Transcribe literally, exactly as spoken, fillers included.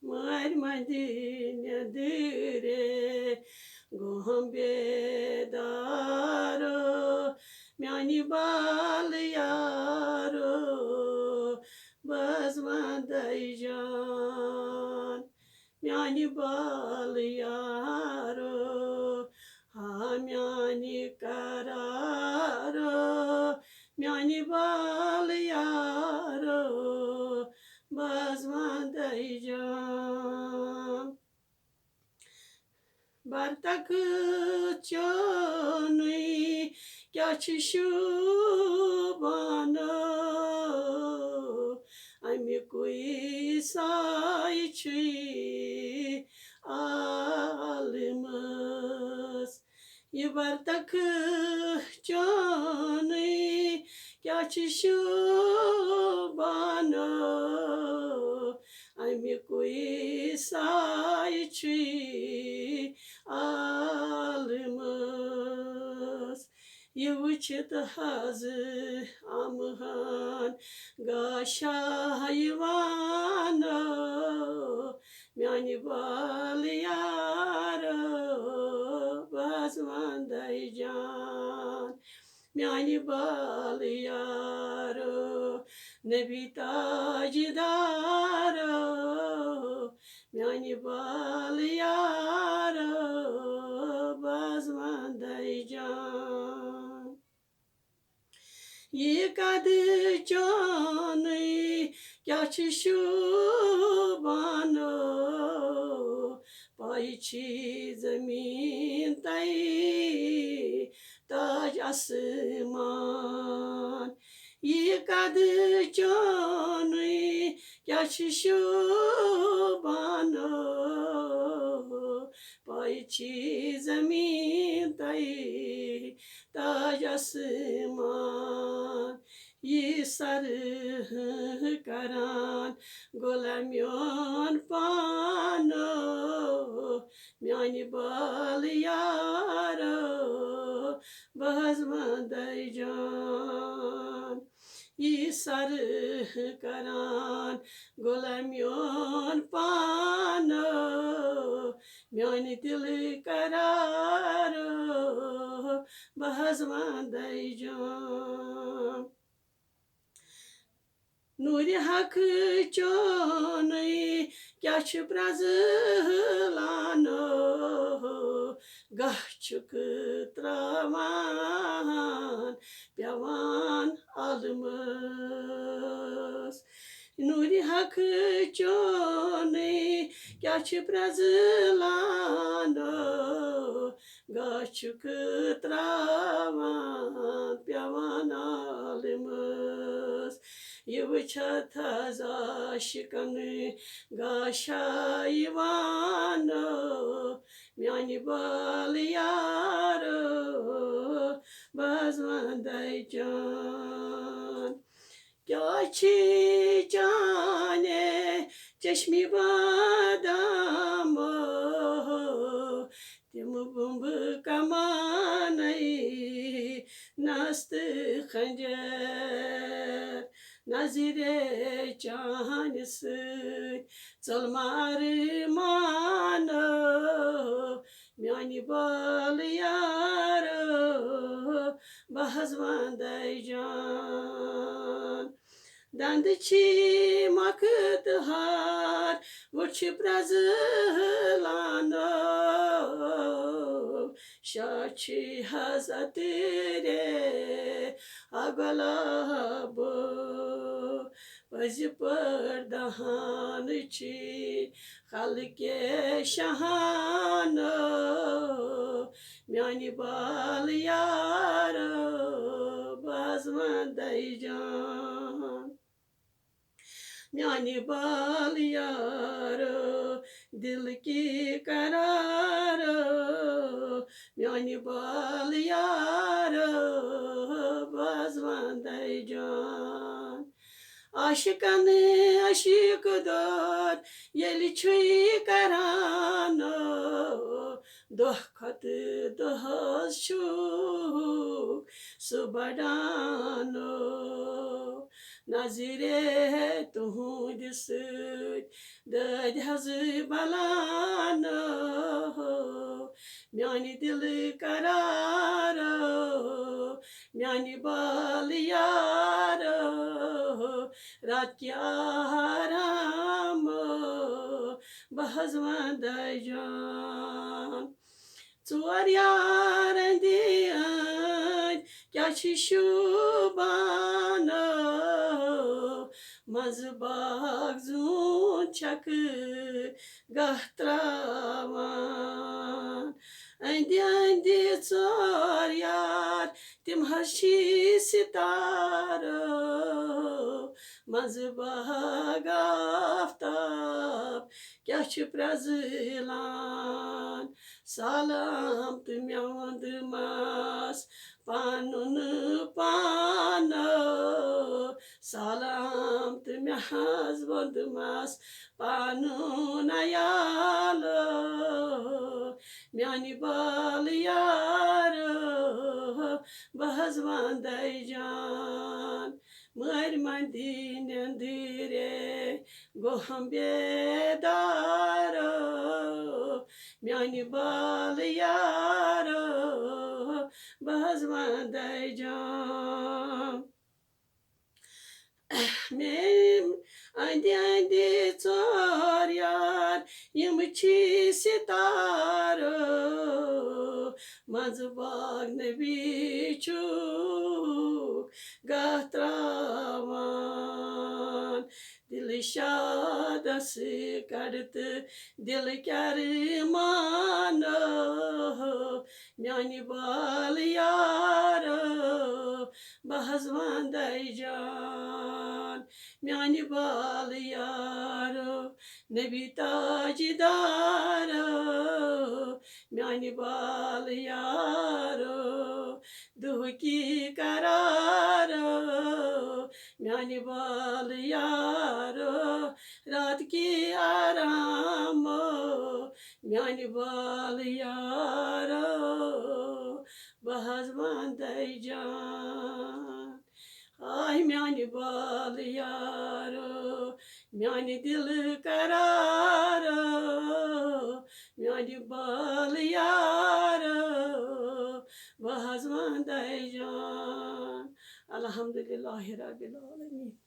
مٲرۍ مَنٛدِ نیٚنٛدٕرے گوٚوم بیدارو، میٛانہِ بالہٕ یارو، بہٕ حظ وَندَے جان۔ میٛانہِ بالہٕ یارو، ہا میٛانہِ قرارو، میٛانہِ بالہٕ یارو، بہٕ حظ وَندَے جان۔ برتخ چونُے کیٛاہ چھُ شوٗبانو، اَمیُکُے سایہِ چھُے عالمس۔ یہِ برتخ چونُے کیٛاہ چھُ شوٗبانو، اَمیُکُے سایہِ چھُے عالمس۔ یہِ وٕچھِتھ حظ اَمہٕ ہن گاشا یِوانو، میٛانہِ بالہٕ یارو، بہٕ حظ وَندَے جان۔ میٛانہِ بالہٕ یارو، نبی تاجدارو، میٛانہِ بالہٕ یارو، بہٕ حظ وَندَے جان۔ یہِ قد چونُے کیٛاہ چھُ شوٗبانو، پاے چھِ زٔمیٖن تَے تاج آسمان۔ یہِ قد چونُے کیٛاہ چھُ شوٗبانو، پاے چھِ زٔمیٖن تَے تاج آسمان۔ یہِ سر کران غلام میون پانو، میٛانہِ بالہٕ یارو، بہٕ حظ وَندَے جان۔ یہِ سر کران غلام میون پانو، میٛانہِ دِلہٕ قرارو، بہٕ حظ وَندَے جان۔ نوٗرِ حق چونُے کیٛاہ چھُ پرٛزلانو، گاہ چھُکھ ترٛاوان پٮ۪وان عالمس۔ نوٗرِ حق چونُے کیٛاہ چھُ پرٛزلانو، گاہ چھُکھ ترٛاوان پٮ۪وان عالمس۔ یہِ وٕچھِتھ حظ عاشقن گاشا یِوانو، میٛانہِ بالہٕ یارو، بہٕ حظ وَندَے جان۔ کیٛاہ چھِ چانہِ چشمِ بادامو تِم بُمبہٕ کمانَے نَس تہٕ خنجر، نظرِ چانہِ سۭتۍ ژٔلمار مانو، میٛانہِ بالہٕ یارو، بہٕ حظ وَندَے جان۔ دَنٛدٕ چھی مۄکھٕ تہٕ ہار، وُچھِ پرٛزلانو، شاہ چھی حضرت رے اگلابو۔ پٔزِ پٲٹھۍ دَہان چھی خلقِ شاہانو، میٛانہِ بالہٕ یارو، بہٕ حظ وَندَے جان۔ میٛانہِ بالہٕ یارو، دِل کی قرارو، میٛانہِ بالہٕ یارو، بہٕ حظ وَندَے جان۔ عاشقن عشیق دود ییٚلہِ چھُے کرانو، دۄہ کھۄتہٕ دۄہس چھُکھ سُہ بڑانو۔ نظرِ تُہنٛدِ سۭتۍ دٲدۍ حظ بلانو، میانہِ دِلہٕ قرارو، میانہِ بالہٕ یارو، رات کہِ آرامو، بہٕ حظ وندے جان۔ ژور یار أنٛدۍ أنٛدۍ کیٛاہ چھِ شوٗبان، منٛزٕ باغ زوٗن چھکہٕ گاہ تراوان۔ أنٛدۍ أنٛدۍ ژور یار، تِم حظ چھِ ستارو، منٛزٕ باغ آفتاب کیٛاہ چھِ پرٛزلان۔ سلام تہٕ مےٚ ووٚندمَس پَنُن پانو، سلام تہٕ مےٚ حظ ووٚندمَس پَنُن عیالو، میانہِ بالہٕ یارو، بہٕ حظ وندے جان۔ مٲرۍ مندی نیندرے گوہم بیدارو، میانہِ بالہٕ یارو، بہٕ حظ وندے جان۔ مےٚ أنٛدۍ أنٛدۍ ژور یار، یِم چھِ ستارو، منٛزٕ باغ نبی چھُکھ گاہ تراوان۔ دِلشادس کڑ تہٕ دِل کیٛاہ مانو، میانہِ بالہٕ یارو، بہٕ حظ وندے جان۔ میانہِ بالہٕ یارو، نبی تاجدارو، میانہِ بالہٕ یارو، دُہُکی قرارو، میانہِ بالہٕ یارو، رات کی آرامو، میانہِ بالہٕ یارو، بہٕ حظ وندے جان۔ آے میانہِ بالہٕ یارو، میانہِ دِلہٕ قرارو، میانہِ بالہٕ یارو، بہٕ حظ وندے جان۔ الحمدللہ رب العالمین۔